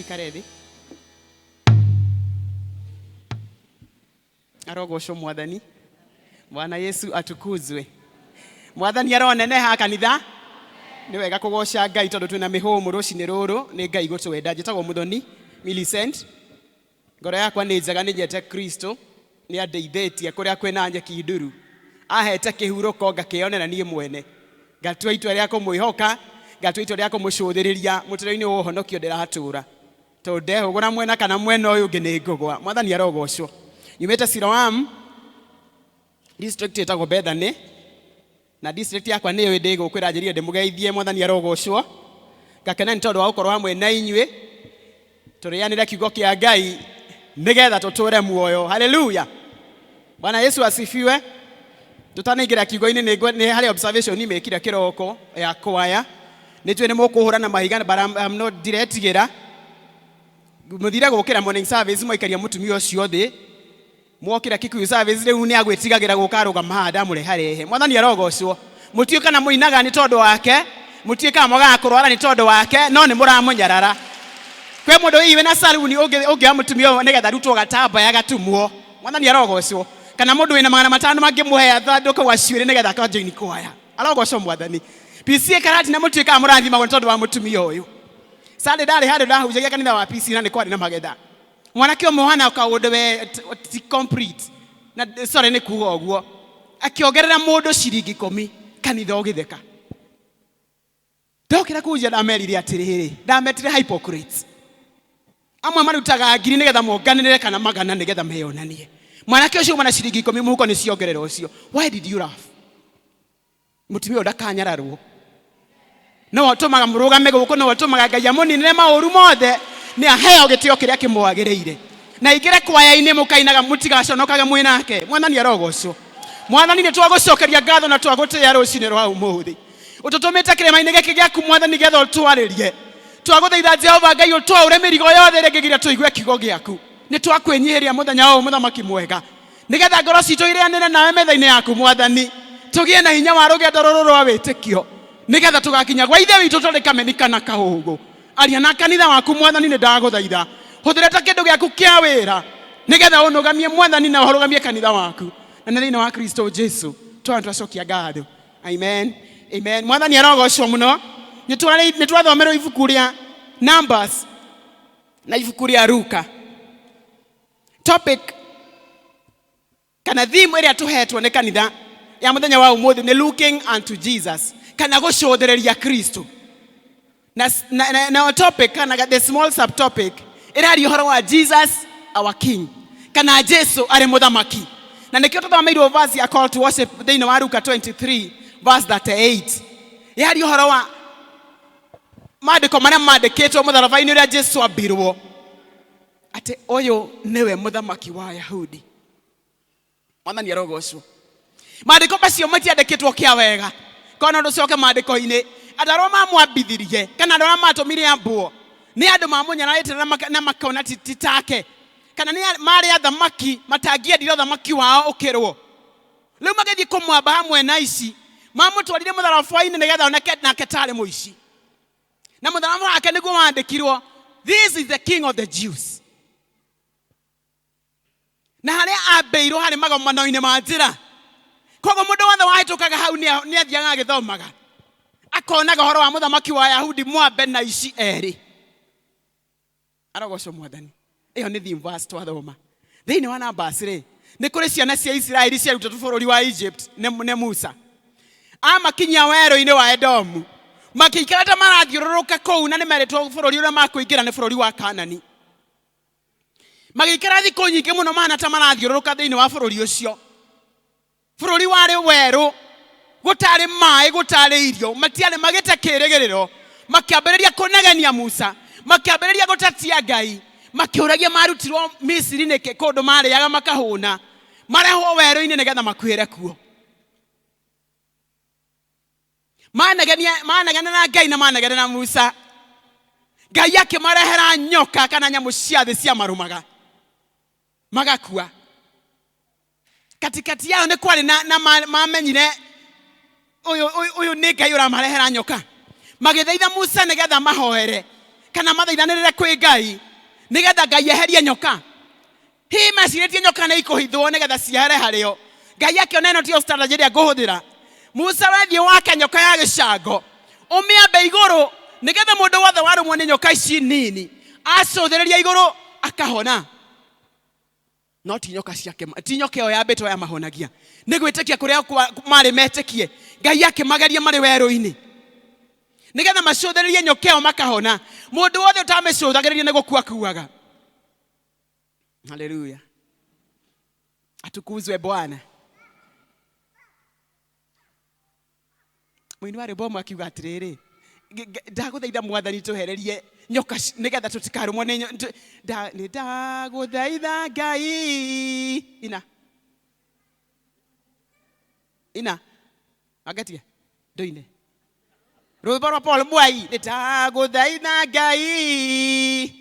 Mũikare thĩ. Arogocwo Mwathani. Bwana Yesu atukuzwe. Mwathani aroneneha kanitha. Nĩ wega kũgoca Ngai tondũ twĩna mĩhũmũ rũcinĩ rũrũ nĩ Ngai gũtwenda. Njĩtagwo Mũthoni Millicent. Ngoro yakwa nĩ njega nĩ nyendete Kristo nĩ andeithĩtie kũrĩa kwĩna nyeki nduru. Ahete kĩhurũko ngakĩyonera niĩ mwene. Ngatua itua rĩa kũmwĩhoka, ngatua itua rĩa kũmũcũthĩrĩria mũtũrĩre-inĩ wa ũhonokio ndĩratũra. Tondũ ndehũgũra mwena kana mwena ũyũ ũngĩ nĩ ngũgwa. Mwathani arogocwo. Nyumĩte Siloam, district ĩtagwo Bethany, na district yakwa nĩyo ĩndĩ gũkũ ĩranjĩrire ndĩmũgeithie. Mwathani arogocwo. Ngakena nĩ tondũ wa gũkorwo hamwe na inyuĩ tũrĩanĩre kiugo kĩa Ngai nĩgetha tũtũre muoyo. Haleluya! Bwana Yesu asifiwe. Tũtanaingĩra kiugo-inĩ nĩ harĩ observation mekire kĩroko ya kwaya. Nĩ njũĩ nĩ mũkũhũra na mahiga but I'm not ndiretigĩra. Mũthire gũkĩra morning service mwaikaria mũtumia ũcio thĩ. Mwokĩra Kikuyu service rĩu nĩ agwĩtigagĩra gũka arũgama haha ndamũreharehe. Mwathani arogocwo. Mũtiũĩ kana mũinaga nĩ tondũ wake, mũtiũĩ kana mwagaga kũrwara nĩ tondũ wake, no nĩ mũramũnyarara. Kwĩ mũndũ hihi wĩna saruni ũngĩoya mũtumia ũyũ nĩgetha arutwo gatambaya gatumwo. Mwathani arogocwo. Kana mũndũ wĩna 500 mangĩmũhe athandũke gacuĩrĩ nĩgetha akajoini kwaya. Arogocwo Mwathani. PCA Karatina mũtiũĩ kana mũrathimagwo nĩ tondũ wa mũtumia ũyũ. Sunday ndarĩ handũ ndahunjagia kanitha wa PCA na nĩ kwarĩ na magetha. Mwanake ũmwe ũhana kaũndũ we ti complete na sorry nĩ kuga ũguo akĩongerera mũndũ ciringi 10 kanitha ũgĩtheka. Ndokĩra kũhunjia ndamerire atĩrĩrĩ, ndametire hypocrites. Amwe marutaga ngiri nĩgetha monganĩrĩre kana magana nĩgetha meyonanie. Mwanake ũcio uma na ciringi 10 mũhuko nĩ ciongerera ũcio. Why did you laugh? Mũtumia ũyũ ndakanyararwo. Nĩwe ũtũmaga mũrũgame gũkũ, nĩwe ũtũmaga Ngai amũninĩre maũru mothe, nĩ aheo gĩtĩo kĩrĩa kĩmwagĩrĩire. Na aingĩre kwaya-inĩ mũkainaga mũtigaconokage mwĩ nake. Mwathani arogocwo. Mwathani nĩ twagũcokeria ngatho na twagũtĩĩa rũcinĩ rwa ũmũthĩ. Ũtũtũmĩte kĩrĩma-inĩ gĩkĩ gĩaku Mwathani getha ũtwarĩrie. Twagũthaitha Jehova Ngai ũtwaũre mĩrigo yothe ĩrĩa ĩngĩgiria tũigue kiugo gĩaku. Nĩ twakwĩnyihĩria mũthenya ũyũ mũthamaki mwega. Nĩgetha ngoro citũ irĩanĩre nawe metha-inĩ yaku Mwathani. Tũgĩe na hinya wa rũgendo rũrũ rwa wĩtĩkio. Nĩgetha tũgakinya gwa Ithe witũ tũrĩ kameni kana kahũgũ. Aria na kanitha waku Mwathani nĩ ndagũthaitha. Hũthĩra ta kĩndũ gĩaku kĩa wĩra. Nĩgetha ũnũgamie Mwathani na ũrũgamie kanitha waku. Na nĩ thĩinĩ wa Kristo Jesu. Twana twacokia ngatho. Amen. Amen. Mwathani arogocwo mũno. Nĩ twathomerwo ibuku rĩa Numbers na ibuku rĩa Luka. Topic kana theme ĩrĩa tũhetwo nĩ kanitha ya mũthenya wa ũmũthĩ nĩ looking unto Jesus kana gũcũthĩrĩria Kristo. Na topic kana the small subtopic ĩraria ũhoro wa Jesus our King kana Jesu arĩ mũthamaki. Na nĩkĩo tũthomeirwo verse ya call to worship thĩinĩ wa Luka 23 verse 38. Yaria ũhoro wa maandĩko marĩa mandĩkĩtwo mũtharaba-inĩ ũrĩa Jesu ambirwo atĩ ũyũ nĩwe mũthamaki wa Ayahudi. Mwathani arogocwo. Maandĩko macio matiandĩkĩtwo kĩa wega. Korwo no tũcoke maandĩko-inĩ, andũ arĩa mamwambithirie kana andũ arĩa matũmire ambwo nĩ andũ mamũnyararĩte na makona ti take, kana nĩ marĩ athamaki matangĩendire ũthamaki wao ũkĩrwo. Rĩu magĩthiĩ kũmwamba hamwe na aici, mamũtwarire mũtharaba-inĩ nĩgetha oneke nake tarĩ mũici. Na mũtharaba wake nĩguo wandĩkirwo, this is the king of the Jews. Na harĩa ambĩirwo harĩ magomano-inĩ ma njĩra. Koguo mũndũ wothe wahĩtũkaga hau nĩ athiaga agĩthomaga, akonaga ũhoro wa mũthamaki wa Ayahudi mwambe na ici erĩ. Arogocwo Mwathani. Ĩyo nĩ theme verse twathoma. Thĩinĩ wa Numbers rĩ, nĩ kũrĩ ciana cia Isiraeli ciarutĩtwo bũrũri wa Egypt nĩ Musa. Amakinyia werũ-inĩ wa Edomu, makĩikara ta marathiũrũrũka kũu na nĩ merĩtwo bũrũri ũrĩa makũingĩra nĩ bũrũri wa Kanani. Magĩikara thikũ nyingĩ mũno mahana ta marathiũrũrũka thĩinĩ wa bũrũri ũcio. Bũrũri warĩ werũ, gũtarĩ maĩ, gũtarĩ irio, matiarĩ magĩte kĩĩrĩgĩrĩro. Makĩambĩrĩria kũnegenia Musa, makĩambĩrĩria gũtetia Ngai, makĩũragia marutirwo Misiri nĩkĩ, kũndũ marĩaga makahũna, marehwo werũ-inĩ nĩgetha makuĩre kuo. Manegene na Ngai na manegene na Musa. Ngai akĩmarehera nyoka kana nyamũ cia thĩ ciamarũmaga magakua. Katikati yao nĩ kwarĩ na mamenyire ũyũ nĩ Ngai ũramarehera nyoka. Magĩthaitha Musa nĩgetha mahoere. Kana mathaithanĩrĩre kwĩ Ngai nĩgetha Ngai eherie nyoka. Hihi mecirĩtie nyoka nĩ ikũhithwo nĩgetha ciehere harĩo. Ngai akĩona ĩno tiyo strategy ĩrĩa ngũhũthĩra. Musa, wethiĩ wake nyoka ya gĩcango, ũmĩambe igũrũ nĩgetha mũndũ wothe warũmwo nĩ nyoka ici nini acũthĩrĩria igũrũ akahona. No ti nyoka ciake, ti nyoka ĩyo yambĩtwo yamahonagia, nĩ gwĩtĩkia kũrĩa marĩ metĩkie. Ngai akĩmageria marĩ werũ-inĩ nĩgetha macũthĩrĩrie nyoka ĩyo makahona. Mũndũ wothe ũtamĩcũthagĩrĩria nĩ gũkua akuaga. Haleluya, atukuzwe Bwana. Mũini wa rwĩmbo ũmwe akiuga atĩrĩrĩ, ndagũthaitha Mwathani tũhererie nyoka nĩgetha tũtikarũmwo nĩ nĩ ndagũthaitha Ngai. Ina ina angetie ndũine rwĩmbo rwa Paul Mwai, nĩ ndagũthaitha Ngai.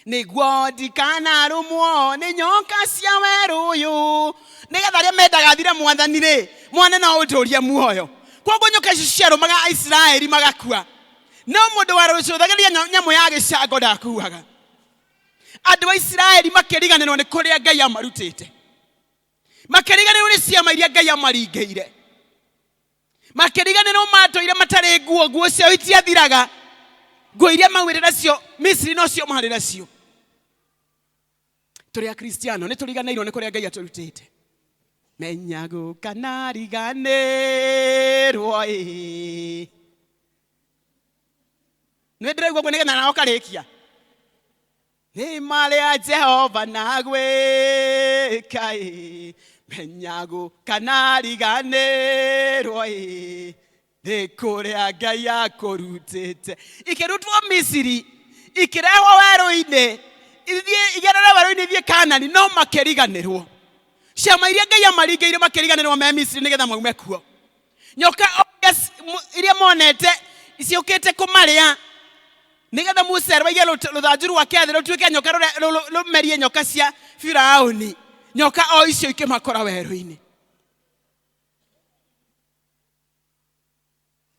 Nĩguo ndikanarũmwo nĩ nyoka cia werũ ũyũ, nĩgetha arĩa mendaga thire Mwathani rĩ, mone no ũndũrie muoyo. Koguo nyoka icio ciarũmaga Aisiraeli magakua, no mũndũ warũcũthagĩria nyamũ ya gĩcango ndakuaga. Andũ a Isiraeli makĩriganĩrwo nĩ kũrĩa Ngai amarutĩte, makĩriganĩrwo nĩ ciama iria Ngai amaringĩire, makĩriganĩrwo matũire matarĩ nguo, nguo ciao itiathiraga, nguo iria maumĩte nacio Misiri nocio marĩ nacio. Tũrĩ Akristiano nĩ tũriganĩirwo nĩ kũrĩa Ngai atũrutĩte. Menya gũkanariganĩrwo ĩ, nĩ ndĩraigua ũguo nĩgetha nawe ũkarĩkia. Nĩ marĩa Jehova nagwĩka ĩ, menya gũkanariganĩrwo ĩ, nĩ kũrĩa Ngai akũrutĩte. Ikĩrutwo Misiri, ikĩrehwo werũ-inĩ, ithiĩ igerere werũ-inĩ ithiĩ Kanani, no makĩriganĩrwo. Ciama iria Ngai amaringĩire makĩriganĩrwo me Misiri nĩgetha maume kuo. Nyoka iria monete ciũkĩte kũmarĩa, nĩgetha Musa erwo aige rũthanju rwake thĩ rũtuĩke nyoka, rũmerie nyoka cia Firauni. Nyoka o icio ikĩmakora werũ-inĩ.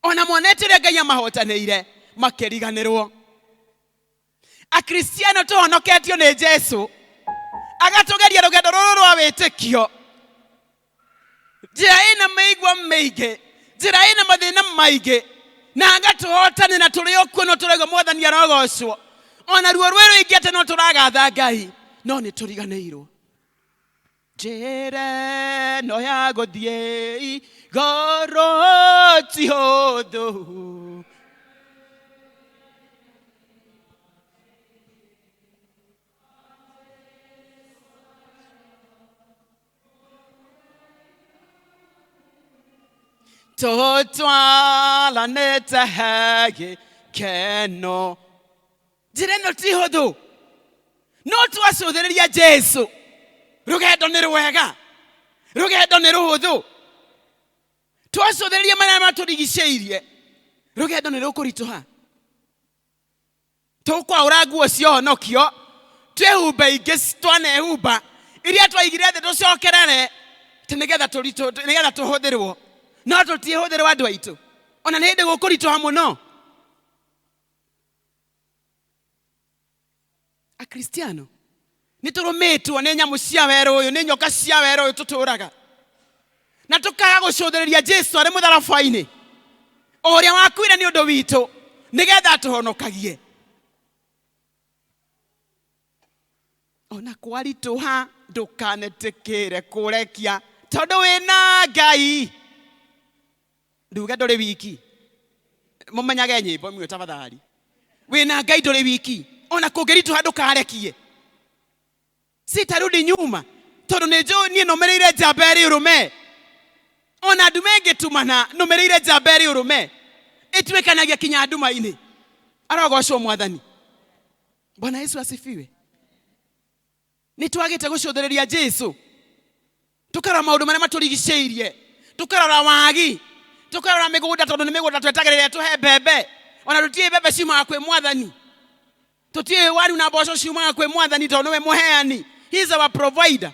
Ona monete ũrĩa Ngai amahotanĩire, makĩriganĩrwo. Akristiano tũhonoketio nĩ Jesu, agatũgeria rũgendo rũrũ rwa wĩtĩkio. Njĩra ĩna mĩigua mĩingĩ, njĩra ĩna mathĩna maingĩ, na agatũhotanĩra tũrĩ o kuo, no tũraigua Mwathani arogocwo. Ona ruo rwĩ rũingĩ atĩ no tũragatha Ngai, no nĩ tũriganĩirwo. Njĩra ĩno ya gũthiĩ igũrũ ti hũthũ, tũtwaranĩte he gĩkeno. Njĩra ĩno ti hũthũ, no twacũthĩrĩria Jesu, rũgendo nĩ rwega, rũgendo nĩ rũhũthũ. Twacũthĩrĩria marĩa matũrigicĩirie, rũgendo nĩ rũkũritũha. Tũkwaũra nguo cia ũhonokio, twĩhumbe ingĩ twanehumba, iria twaigire thĩ tũcokerere atĩ nĩgetha tũhũthĩrwo. No tũtiĩhũthĩrwo andũ aitũ, ona nĩ hĩndĩ gũkũritũha mũno. Akristiano nĩ tũrũmĩtwo nĩ nyamũ cia werũ ũyũ, nĩ nyoka cia werũ ũyũ tũtũraga, na tũkaga gũcũthĩrĩria Jesu arĩ mũtharaba-inĩ, o ũrĩa wakuire nĩ ũndũ witũ nĩgetha atũhonokagie. Ona kwaritũha ndũkanetĩkĩre kũrekia, tondũ wĩna Ngai. Nduge ndũrĩ wiki, mũmenyage nyĩmbo imwe tafadhali. Wĩna Ngai ndũrĩ wiki, ona kũngĩritũha ndũkarekie. Sitarudi nyuma, tondũ nĩ njũĩ niĩ nũmĩrĩire njamba ĩrĩ ũrũme. Ona ndume ĩngĩtumana, nũmĩrĩire njamba ĩrĩ ũrũme, ĩtuĩkanagia kinya nduma-inĩ. Arogocwo Mwathani. Bwana Yesu asifiwe. Nĩ twagĩte gũcũthĩrĩria Jesu, tũkarora maũndũ marĩa matũrigicĩirie, tũkarora wagi, tũkarora mĩgũnda, tondũ nĩ mĩgũnda twetagĩrĩra tũhe mbembe. Ona tũtiũĩ mbembe ciumaga kwĩ Mwathani, tũtiũĩ waru na mboco ciumaga kwĩ Mwathani, tondũ nĩwe mũheani. He is our provider.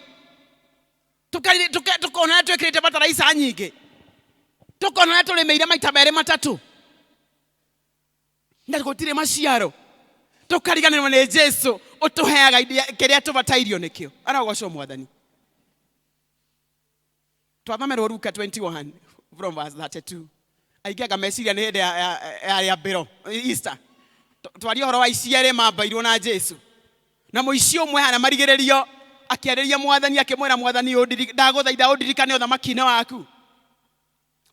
Tukona twĩkĩrĩte bataraitha nyingĩ, Tũkona ũrĩa tũrĩmĩire maita merĩ matatũ na gũtirĩ maciaro, tũkariganĩrwo nĩ Jesu ũtũheaga kĩrĩa tũbatairio nĩkĩo. Arogocwo Mwathani. Twathomerwo Luka 21 from verse 32. Aingĩ anga meciria nĩ hĩndĩ ya rĩambĩro Easter. Twaria ũhoro wa ici erĩ mambairwo na Jesu. Na mũici ũmwe hana marigĩrĩrio akĩarĩria Mwathani akĩmwĩra, Mwathani, ndagũthaitha ũndirikane ũthamaki-inĩ waku.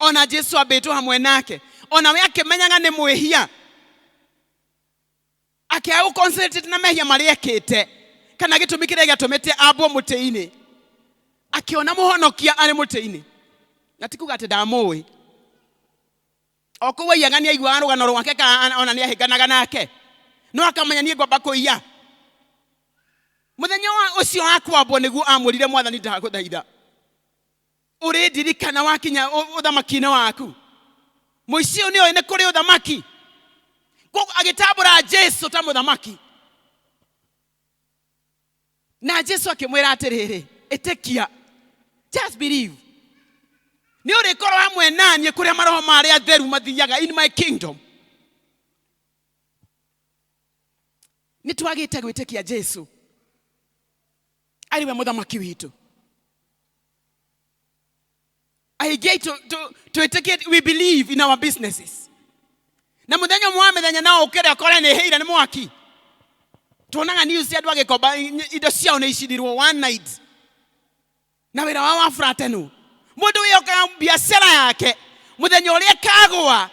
Ona Jesu ambĩtwo hamwe nake, ona we akĩmenyaga nĩ mwĩhia, akĩaga gũ-concentrate na mehia marĩa ekĩte kana gĩtũmi kĩrĩa gĩatũmĩte ambwo mũtĩ-inĩ, akĩona mũhonokia arĩ mũtĩ-inĩ. Na ti kuga atĩ ndamũĩ, o kũu aiyaga nĩ aiguaga rũgano rwake kana ona nĩ ahĩnganaga nake, no akamenya niĩ ngwamba kũiya. Mũthenya ũcio wa kwambwo nĩguo amwĩrire, Mwathani, ndagũthaitha ũrĩndirikana wakinya ũthamaki-inĩ waku. Mũici ũyũ nĩoĩ nĩ kũrĩ ũthamaki, koguo agĩtambũra Jesu ta mũthamaki. Na Jesu akĩmwĩra atĩrĩrĩ, ĩtĩkia, just believe, nĩ ũrĩkorwo hamwe naniĩ kũrĩa maroho ma arĩa atheru mathiaga, in my kingdom. Nĩ twagĩte gwĩtĩkia Jesu arĩ we mũthamaki witũ. Aingĩ aitũ twĩtĩkĩtie, we believe in our businesses, na mũthenya ũmwe wa mĩthenya no ũkĩre ũkore nĩ ĩhĩire nĩ mwaki. Tuonaga news cia andũ agĩkomba indo ciao nĩ icinirwo one night na wĩra wao wa fratenu. Mũndũ wĩhokaga biacara yake, mũthenya ũrĩa ĩkagũa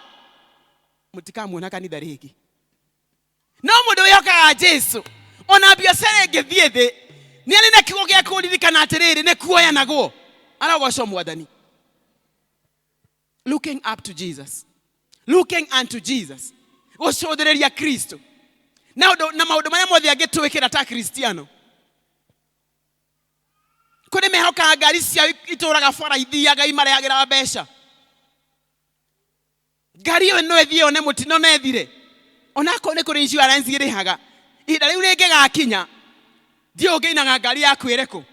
mũtikamuona kanitha rĩngĩ. No mũndũ wĩhokaga Jesu, ona biacara ĩngĩthiĩ thĩ, nĩ arĩ na kiugo gĩa kũririkana atĩrĩrĩ, nĩ kuoyanagwo. Arogocwo Mwathani. Looking up to Jesus, looking unto Jesus, gũcũthĩrĩria Kristo na ũndũ na maũndũ marĩa mothe angĩtwĩkĩra ta Kristiano. Kũrĩ mehokaga ngari ciao itũraga bara ithiaga imarehagĩra mbeca. Ngari ĩyo no ĩthiĩ yone mũtino na ĩthire, onakorwo nĩ kũrĩ insurance ĩrĩhaga. Ihinda rĩu rĩngĩgakinya, ndiũĩ ũngĩinaga ngari yaku ĩrĩkũ.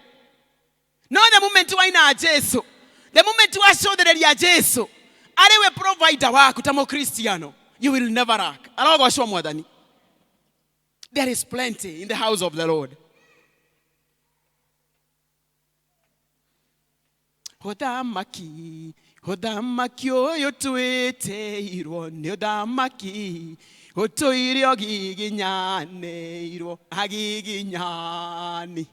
No the moment waina Jesu, the moment wacũthĩrĩria Jesu arĩ we provider waku ta mũkristiano, you will never lack. Arogocwo Mwathani. There is plenty in the house of the Lord. Ũthamaki, ũthamaki ũyũ twĩtĩirwo nĩ ũthamaki ũtũire ũgiginyanĩirwo, agiginyani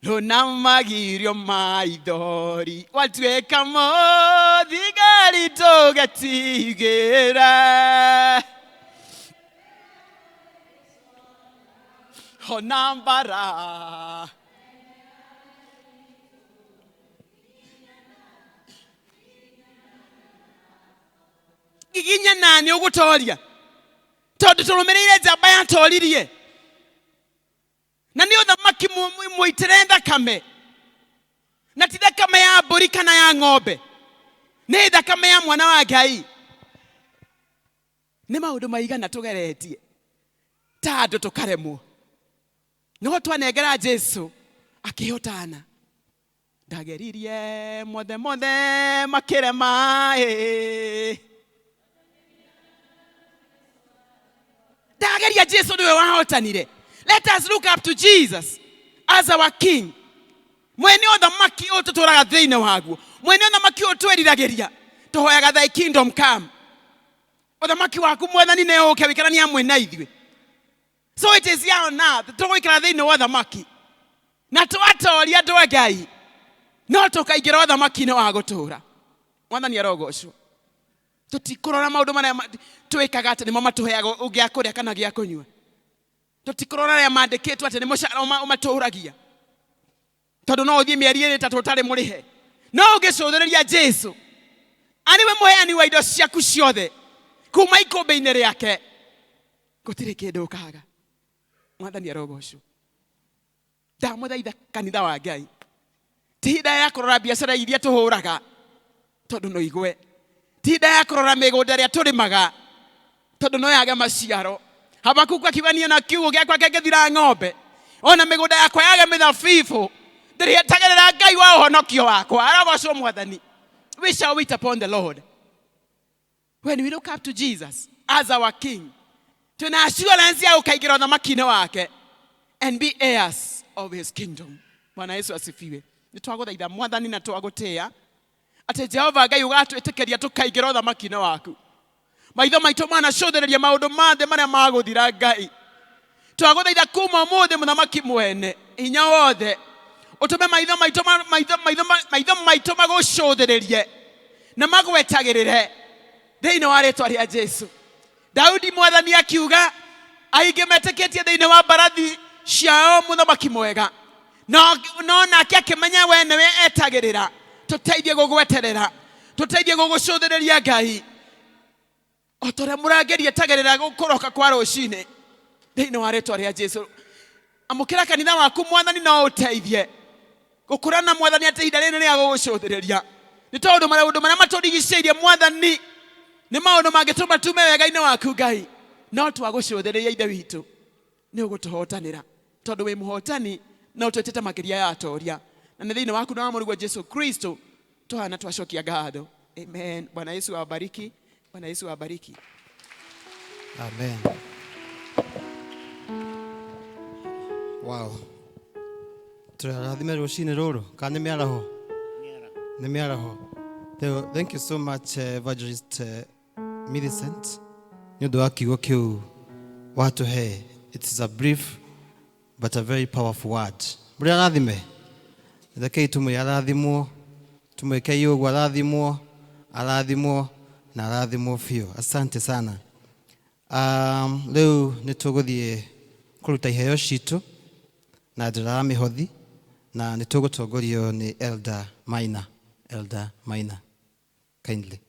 rũnamagirio maithori, watuĩka mũthigari tũgetigĩra ona mbara. Giginya nani ũgũtoria, tondũ tũrũmĩrĩire njamba yatoririe, na nĩ ũthamaki mũitĩre thakame, na ti thakame ya mbũri kana ya ng'ombe, nĩ thakame ya mwana wa Ngai. Nĩ maũndũ maigana tũgeretie ta andũ tũkaremwo, no twanengera Jesu akĩhotana. Ndageririe mothe mothe makĩrema, ĩ. Ndageria, Jesu nĩwe wahotanire. Let us look up to Jesus as our king, mwene ũthamaki ũyũ tũtũraga thĩinĩ waguo, mwene ũthamaki ũyũ twĩriragĩria, tũhoyaga thy kingdom come, ũthamaki waku Mwathani nĩ ũke wĩkaranie hamwe na ithuĩ. So it is here on earth, tũgũikara thĩinĩ wa ũthamaki na twatoria andũ a Ngai, no tũkaingĩra ũthamaki-inĩ wa gũtũũra. Mwathani arogocwo. Tũtikũrora maũndũ marĩa twĩkaga atĩ nĩmo matũheaga gĩa kũrĩa kana gĩa kũnyua. Tũtikũrora arĩa mandĩkĩtwo atĩ nĩ mũcara ũmatũragia, tondũ no ũthiĩ mĩeri ĩrĩ ĩtatũ ũtarĩ mũrĩhe. No ũngĩcũthĩrĩria Jesu arĩ we mũheani wa indo ciaku ciothe kuma ikũmbĩ-inĩ rĩake, gũtirĩ kĩndũ ũkaga. Mwathani arogocwo. Ndamũthaitha kanitha wa Ngai, ti ihinda ya kũrora biacara iria tũhũraga tondũ no igwe, ti ihinda ya kũrora mĩgũnda ĩrĩa tũrĩmaga tondũ no yage maciaro. Habakuku akiuga, niĩ na kiugũ gĩakwa kĩngĩthira ng'ombe, ona mĩgũnda yakwa yage mĩthabibũ, ndĩrĩetagĩrĩra. rĩa Ngai wa ũhonokio wakwa. Arogocwo Mwathani. We shall wait upon the Lord. When we look up to Jesus as our King, twĩna assurance ya gũkaingĩra ũthamaki-inĩ wake and be heirs of his kingdom. Bwana Yesu asifiwe. Nĩ twagũthaitha Mwathani na twagũtĩĩa atĩ Jehova Ngai ũgatwĩtĩkĩria tũkaingĩra ũthamaki-inĩ waku. Maitho maitũ manacũthĩrĩria maũndũ ma thĩ marĩa magũthira Ngai. Twagũthaitha kuma ũmũthĩ mũthamaki mwene hinya wothe ũtũme maitho maitũ maitho maitho maitho maitũ magũcũthĩrĩrie na magwetagĩrĩre thĩinĩ wa rĩtwa rĩa Jesu. Daudi mwathani akiuga aingĩ metĩkĩtie thĩinĩ wa mbarathi ciao mũthamaki mwega, no no nake akĩmenya we nĩwe etagĩrĩra. Tũteithie gũgweterera, tũteithie gũgũcũthĩrĩria Ngai o ta ũrĩa mũrangĩri etagĩrĩra gũkũroka kwa rũcinĩ thĩinĩ wa rĩtwa rĩa Jesu. Amũkĩra kanitha waku mwathani no ũteithie gũkũrana mwathani atĩ ihinda rĩrĩ rĩa gũgũcũthĩrĩria nĩ tondũ maũndũ marĩa matũrigicĩirie mwathani nĩ maũndũ mangĩtũma tume wega-inĩ waku Ngai, no twagũcũthĩrĩria ithe witũ nĩ ũgũtũhotanĩra tondũ wĩ mũhotani na ũtwĩtĩte makĩria ya atoria, na nĩ thĩinĩ waku na wa mũrũguo Jesu Kristo tũhana twacokia ngatho. Amen. Bwana Yesu awabariki. Bwana Yesu awabariki. Amen. Wow. Tũrathime rũcinĩ rũrũ kana nĩ mĩaraho? Nĩ mĩaraho. Thank you so much, Evangelist Millicent nĩ ũndũ wa kiugo kĩu watũhe. It is a brief but a very powerful word. Mũrĩ arathime? Rekei tũmwĩre arathimwo, tũmwĩkei ũguo arathimwo, arathimwo na arathimwo biũ. Asante sana. Rĩu nĩ tũgũthiĩ kũruta iheo citũ na njĩra ya mĩhothi na nĩ tũgũtongorio nĩ Elder Maina. Elder Maina, kindly.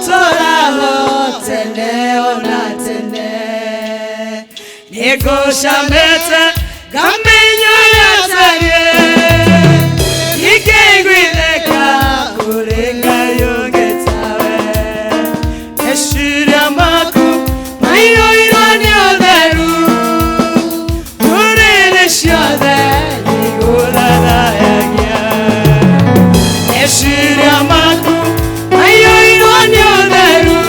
Nĩgũtũra ho tene ona tene. Nĩngũcamĩte ngamenya ũrĩa atariĩ, ingĩiguithĩka kũrĩ Ngai ũngĩ tawe. Meciria maku maiyũirwo nĩ ũtheru, ndũrĩrĩ ciothe nĩigũthathayagia. Meciria maku maiyũirwo nĩ ũtheru,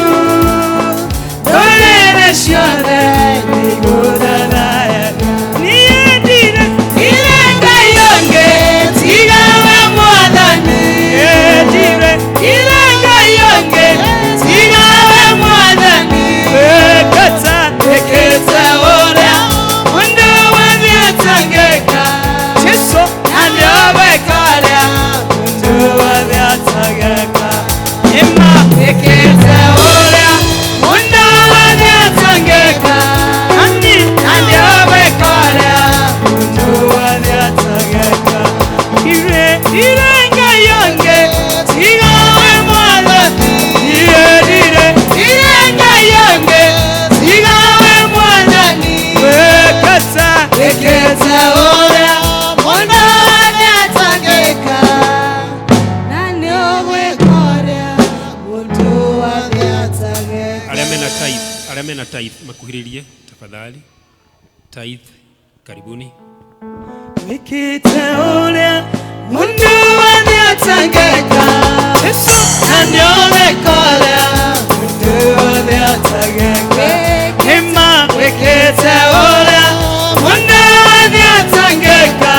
ndũrĩrĩ ciothe nĩigũthathayagia. Niĩ ndirĩ ndirĩ Ngai ũngĩ tiga we Mwathani. Ndirĩ ndirĩ Ngai ũngĩ tiga we Mwathani. Wĩkĩte wĩkĩte ũrĩa mũndũ wothe atangĩka. Jesũ na nĩũgwĩka ũrĩa mũndũ wothe atangĩka. Nĩma wĩkĩte ũrĩa mũndũ wothe atangĩka. Nani na nĩũgwĩka ũrĩa mũndũ wothe atangĩka. Ire ire Ngai ũngĩ tiga we Mwathani. Ire ire ire Ngai ũngĩ tiga we Mwathani. Wĩkĩte wĩkĩte ũrĩa mũndũ wothe atangĩka. Na nĩũgwĩka ũrĩa mũndũ wothe atangĩka. Arĩa mena tithe, arĩa mena tithe makuhĩrĩrie tafadhali. Tithe, karibuni. Wĩkĩte ũrĩa mũndũ wothe atangĩka. Na nĩũgwĩka ũrĩa mũndũ wothe atangĩka. Nĩma wĩkĩte ũrĩa mũndũ wothe atangĩka.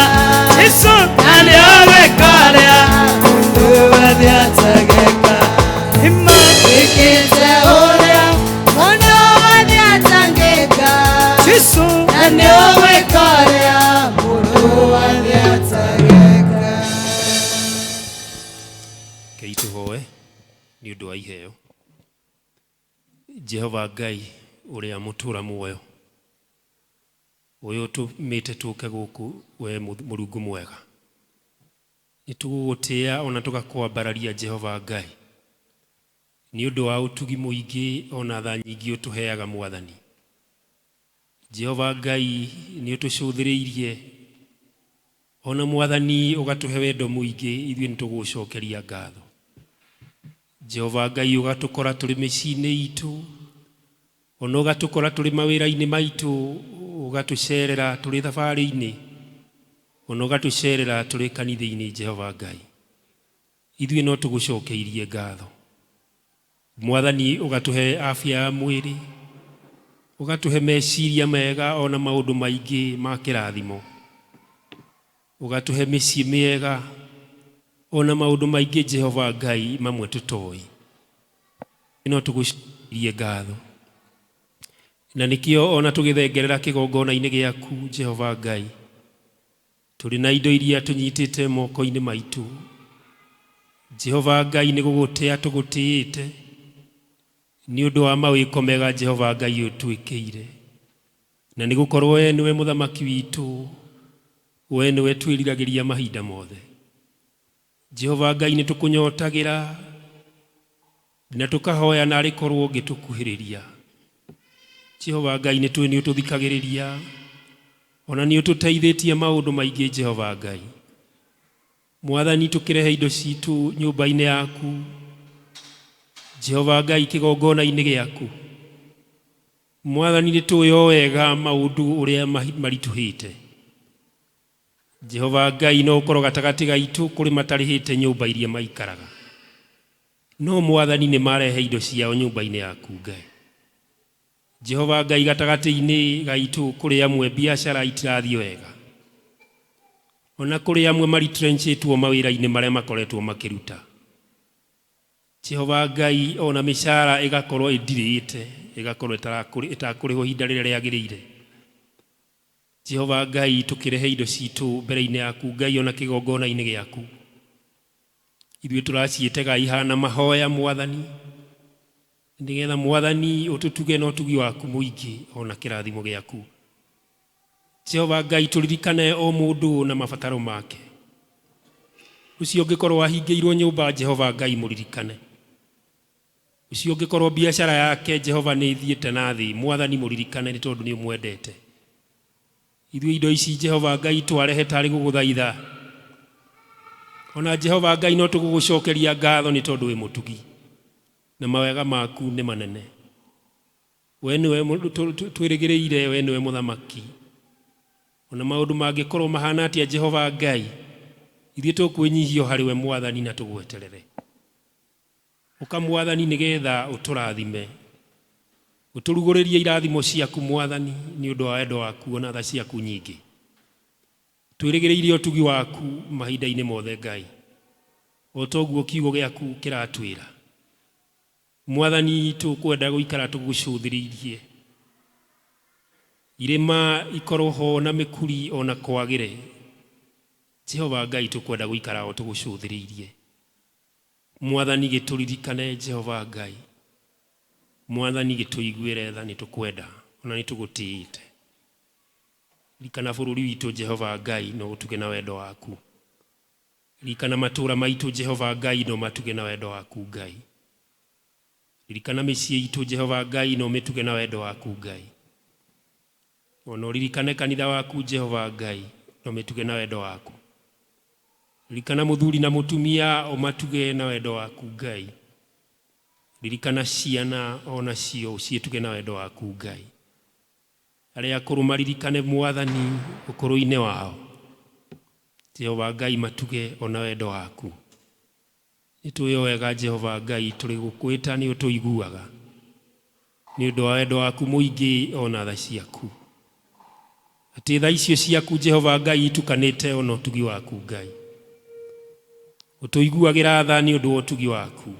Jesũ na nĩũgwĩka ũrĩa mũndũ wothe atangĩka. Nĩma wĩkĩte ũrĩa mũndũ wothe atangĩka. Jesũ na nĩũgwĩka ũrĩa mũndũ wothe atangĩka. Rekei tũhoe nĩ ũndũ wa iheo. Jehova Ngai ũrĩa mũtũra muoyo, ũyũ ũtũmĩte tũke gũkũ we Mũrungu mwega, nĩ tũgũgũtĩĩa ona tũgakwambararia Jehova Ngai nĩ ũndũ wa ũtugi mũingĩ ona tha nyingĩ ũtũheaga Mwathani. Jehova Ngai nĩ ũtũcũthĩrĩirie ona Mwathani ũgatũhe wendo mũingĩ, ithuĩ nĩ tũgũgũcokeria ngatho. Jehova Ngai ũgatũkora tũrĩ mĩciĩ-inĩ itũ, ona ũgatũkora tũrĩ mawĩra-inĩ maitũ, ũgatũcerera tũrĩ thabarĩ-inĩ, ona ũgatũcerera tũrĩ kanitha-inĩ. Jehova Ngai, ithuĩ no tũgũcokeirie ngatho. Mwathani ũgatũhe afya ya mwĩrĩ, ũgatũhe meciria mega ona maũndũ maingĩ ma kĩrathimo, ũgatũhe mĩciĩ mĩega ona maũndũ maingĩ Jehova Ngai mamwe tũtoĩ. No tũgũcokerie ngatho, na nĩkĩo ona tũgĩthengerera kĩgongona-inĩ gĩaku Jehova Ngai, tũrĩ na indo iria tũnyitĩte moko-inĩ maitũ. Jehova Ngai nĩ gũgũtĩa tũgũtĩĩte nĩ ũndũ wa mawĩko mega Jehova Ngai ũtwĩkĩire, na nĩ gũkorwo we nĩwe mũthamaki witũ, we nĩwe twĩriragĩria mahinda mothe. Jehova Ngai nĩ tũkũnyotagĩra na tũkahoya narĩ korwo ũngĩtũkuhĩrĩria. Jehova Ngai nĩ tũĩ nĩ ũtũthikagĩrĩria, ona nĩ ũtũteithĩtie maũndũ maingĩ Jehova Ngai. Mwathani tũkĩrehe indo citũ nyũmba-inĩ yaku Jehova Ngai, kĩgongona-inĩ gĩaku Mwathani, nĩ tũĩ o wega maũndũ ũrĩa maritũhĩte. Jehova Ngai no ũkorwo gatagatĩ gaitũ kũrĩ matarĩhĩte nyũmba iria maikaraga, no Mwathani nĩ marehe indo ciao nyũmba-inĩ yaku Ngai. Jehova Ngai gatagatĩ-inĩ gaitũ kũrĩ amwe biacara itirathiĩ wega, ona kũrĩ amwe maritrenchĩtwo mawĩra-inĩ marĩa makoretwo makĩruta. Jehova Ngai ona mĩcara ĩgakorwo ĩndirĩte, ĩgakorwo ĩtakũrĩhwo ihinda rĩrĩa rĩagĩrĩire. Jehova Ngai tũkĩrehe indo citũ mbere-inĩ yaku Ngai ona kĩgongona-inĩ gĩaku, ithuĩ tũraciĩtega ihana mahoya Mwathani, nĩgetha Mwathani ũtũtuge na ũtugi waku mũingĩ ona kĩrathimo gĩaku. Jehova Ngai tũririkane o mũndũ na mabataro make. Ũcio ũngĩkorwo ahingĩirwo nyũmba, Jehova Ngai mũririkane. Ũcio ũngĩkorwo biacara yake Jehova nĩ ĩthiĩte na thĩ, Mwathani mũririkane nĩ tondũ nĩ ũmwendete. Ithuĩ indo ici Jehova Ngai twarehe tarĩ gũgũthaitha. Ona Jehova Ngai no tũgũgũcokeria ngatho nĩ tondũ wĩ mũtugi na mawega maku nĩ manene. We nĩwe twĩrĩgĩrĩire, we nĩwe mũthamaki. Ona maũndũ mangĩkorwo mahana atĩa Jehova Ngai, ithuĩ tũkwĩnyihio harĩ we Mwathani na tũgweterere. Ũka Mwathani nĩgetha ũtũrathime, ũtũrugũrĩrie irathimo ciaku Mwathani nĩ ũndũ wa wendo waku ona tha ciaku nyingĩ. Twĩrĩgĩrĩire ũtugi waku mahinda-inĩ mothe Ngai, o toguo kiugo gĩaku kĩratwĩra. Mwathani tũkwenda gũikara tũgũcũthĩrĩirie, irĩma ikorwo ho na mĩkuri ona kwagĩre, Jehova Ngai tũkwenda gũikara o tũgũcũthĩrĩirie. Mwathani gĩtũririkane Jehova Ngai, Mwathani gĩtũiguĩre tha nĩ tũkwenda ona nĩ tũgũtĩĩte. Ririkana bũrũri witũ Jehova Ngai no ũtuge na wendo waku. Ririkana matũũra maitũ Jehova Ngai no matuge na wendo waku Ngai. Ririkana mĩciĩ itũ Jehova Ngai no mĩtuge na wendo waku Ngai. Ona ũririkane kanitha waku Jehova Ngai no mĩtuge na wendo waku. Ririkana mũthuri na mũtumia ũmatuge na wendo waku Ngai. Ririkana ciana onacio ũciĩtuge na wendo waku Ngai. Arĩa akũrũ maririkane Mwathani ũkũrũ-inĩ wao. Jehova Ngai matuge ona wendo waku. Nĩ tũĩ wega Jehova Ngai tũrĩ gũkwĩta nĩ ũtũiguaga nĩ ũndũ wa wendo waku mũingĩ ona tha ciaku. Atĩ tha icio ciaku Jehova Ngai itukanĩte ona ũtugi waku Ngai. Ũtũiguagĩra tha nĩ ũndũ wa ũtugi waku.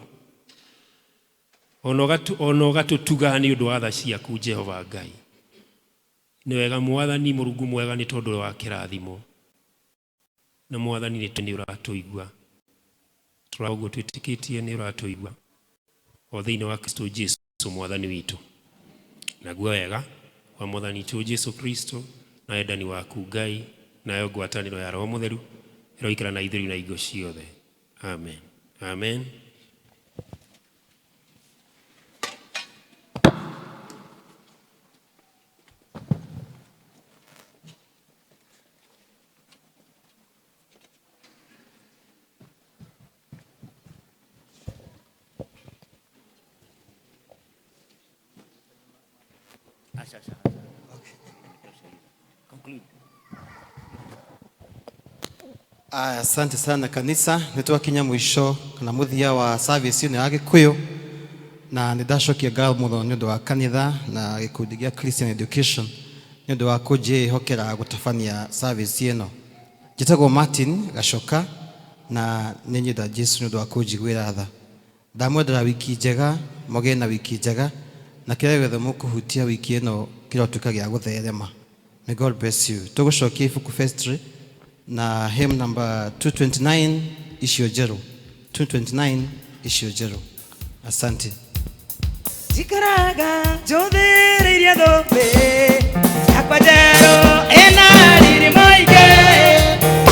Ona ũgatũtuga nĩ ũndũ wa tha ciaku Jehova Ngai. Nĩ wega Mwathani Mũrungu mwega nĩ tondũ wa kĩrathimo. Na Mwathani nĩ ũratũigua. Tũraũguo twĩtĩkĩtie nĩ ũratũigua. O thĩinĩ wa Kristo Jesu Mwathani witũ. Naguo wega wa Mwathani witũ Jesu Kristo na wendani waku Ngai nayo ngwatanĩro ya Roho Mũtheru ĩroikara na ithuĩ na hingo ciothe. Amen. Amen. Acha, acha, acha. Conclude. Aya, asante sana kanitha nĩ twakinya mũico kana mũthia wa service ĩno ya Gĩkũyũ na nĩ ndacokia ngatho mũno nĩ ũndũ wa kanitha na gĩkundi gĩa Christian Education nĩ ũndũ wa kũnjĩhokera gũtabania service ĩno. Njĩtagwo Martin Gacoka na nĩ nyenda Jesu nĩ ũndũ wa kũnjiguĩra tha. Ndamwendera wiki njega, mũgĩe na wiki njega na kĩrĩa gĩothe mũkũhutia wiki ĩno kĩrotuĩka gĩa gũtherema. May God bless you. Tũgũcokia ibuku vestry na hymn number 229 icio njerũ. 229 icio njerũ. Asante. Njikaraga njũthĩrĩirie thũmbĩ yakwa njerũ ĩna riri mũingĩ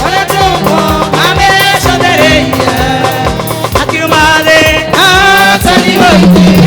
ona tũmwo amĩcothereirie akiuma thĩ atani mũingĩ.